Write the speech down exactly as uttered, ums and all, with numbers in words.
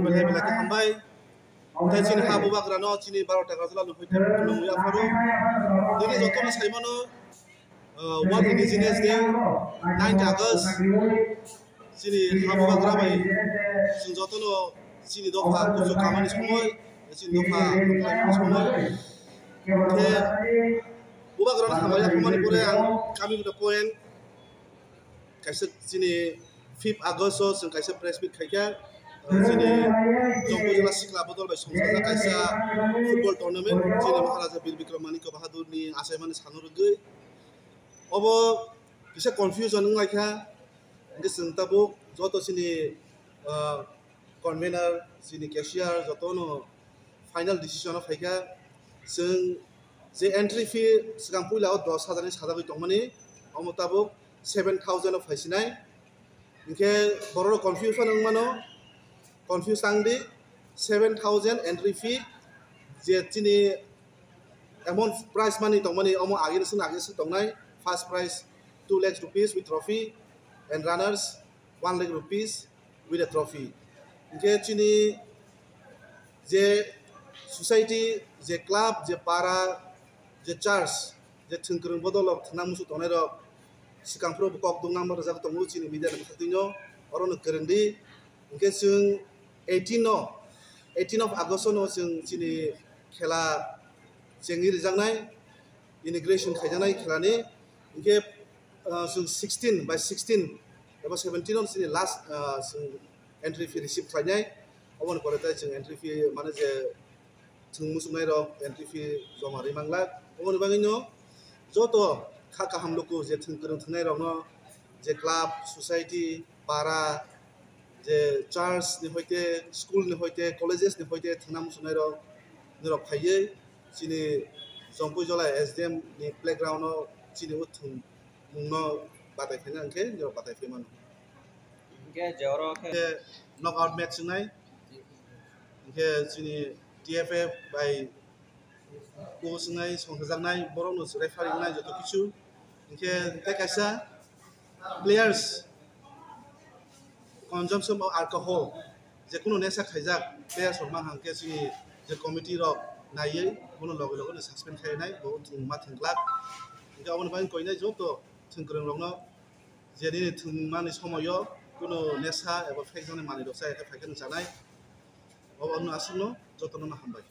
Belai belai khe hambai. Tei chini ha bubagrano chini Bharat Agartala lubui khulumwi aphuru. Tini jotono saimano, uh, World Indigenous Day, ninth August. Chini ha bubagra bai chwng jotono chini dopha kuchuk kamani somoi, chini dopha khlaimani somoi. Khe bubagrano hambai aphumani pore ang kami gota point kaisa chini fifth August o chwng kaisa press meet khaikha. Chini Jompu jila sikla bodol bai songchajak kaisa football tournament chini Maharaja Bir Bikram Manikya Bahadur ni achaimani sano rwgwi. Obo kisa confusion wnglaikha. Hwnkhe chwng tabuk joto chini, ah, convener, chini cashier jotono final decision o phaikha. Chwng je entry fee swkang puila o dos hajar ni sajagwi tongmani, omo tabuk seven thousand o phaisinai. Hinkhe borok confusion wngmano, confuse tangdi, seven thousand entry fee, je chini amount prize money tongmani, omo agini sini agini sini tongnai, first prize two lakhs rupees with trophy and runners one lakh rupees with a trophy. Hinkhe chini je society, je club, je para, je church, je thwngkwrwng bodolrok thwngna muchung tongnairok swkang phuru bo kok dungna ma rwjak tongo chini media ni bwkhaktwino, orono kwrwngdi. Hinkhe chwng eighteen no, eighteen of August no chwng chini khela chengwi rijaknai, inauguration khaijaknai khelani. Hinkhe, ah, chwng sixteen by sixteen eba seventeen no chini last, ah, chwng entry fee receive khlainai. Oboni pore tei chwng entry fee mane je thwng muchungnairok entry fee joma rwi manglak. Oboni bagwino joto kha kaham luku je thwng kwrwng thwngnairokno je club, society, para, je church ni hoite, school ni hoite, colleges ni hoite thwngna muchungnairok norok phaiwi chini Jompui Jola S D M ni playground o chini o thwngmungno batai phaina hwnkhe norok batai phai mano. Hwnkhe je oro khe knockout match wngnai. Hwnkhe chini T F F bai coach wngnai, songkhajaknai, borokno referee wngnai joto kichu. Hwnkhe tei kaisa players consumption of alcohol, je kunu nesa khaijak players rok mankha hwnkhe chini je committee rok naiwi bono loge loge no suspend khainai, bo thwngma thwngglak. Hwnkhe aboni bagwi koinai joto thwngkwrwng rokno je nini thwngmani somoio kunu nesa eba phekjaknai manwi rok chaya khe phaikhe no chanai. Obo wngno aswkno jotono no hambai.